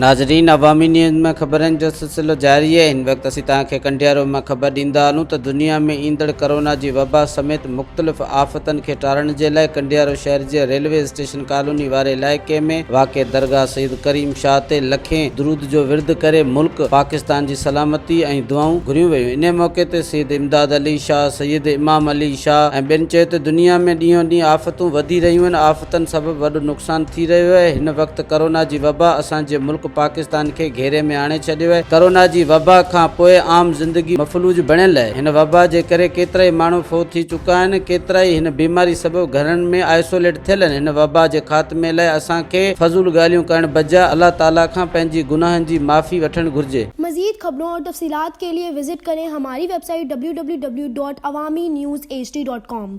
ناظرين عوامي نيوز ۾ خبرن جو سلسلو جاري آهي هن وقت اسين توهان کي ڪنڊيارو مان خبر ڏيندا هلون ته دنيا ۾ ايندڙ ڪرونا جي وبا سميت مختلف آفتن کي ٽارڻ جي لاء ڪنڊيارو شهر جي ريلوي اسٽيشن ڪالوني واري علائقي ۾ واقع درگاهه سيد ڪريم شاهه تي لکين درود جو ورد ڪري ملڪ پاڪستان جي سلامتي ۽ دعائون گهريون ويون انهي موقعي تي سيد امداد علي شاهه سيد امام علي شاهه ۽ ٻين چيو ته دنيا ۾ ڏينهون ڏينهن آفتون وڌي رهيون آهن آفتن سبب وڏو نقصان ٿي رهيو آهي، هن وقت ڪرونا جي وبا اسان جي ملڪ پاڪستان کي گهيري ۾ آڻي ڇڏيو آهي، ڪرونا جي وبا کان پوء عام زندگي مفلوج بڻيل آهي، هن وبا جي ڪري ڪيترائي ماڻهو فوت ٿي چڪا آهن، ڪيترائي هن بيماري سبب گهرن ۾ آئسوليٽ ٿيل آهن، هن وبا جي خاتمي لاء اسان کي فضول ڳالهيون ڪرڻ بجاء الله تعاليٰ کان پنهنجي گناهن جي معافي وٺڻ گهرجي. مزيد خبرون اور تفصيلات کے لئے وزٽ ڪرين ھماري web site www.awamiNewsHD.com.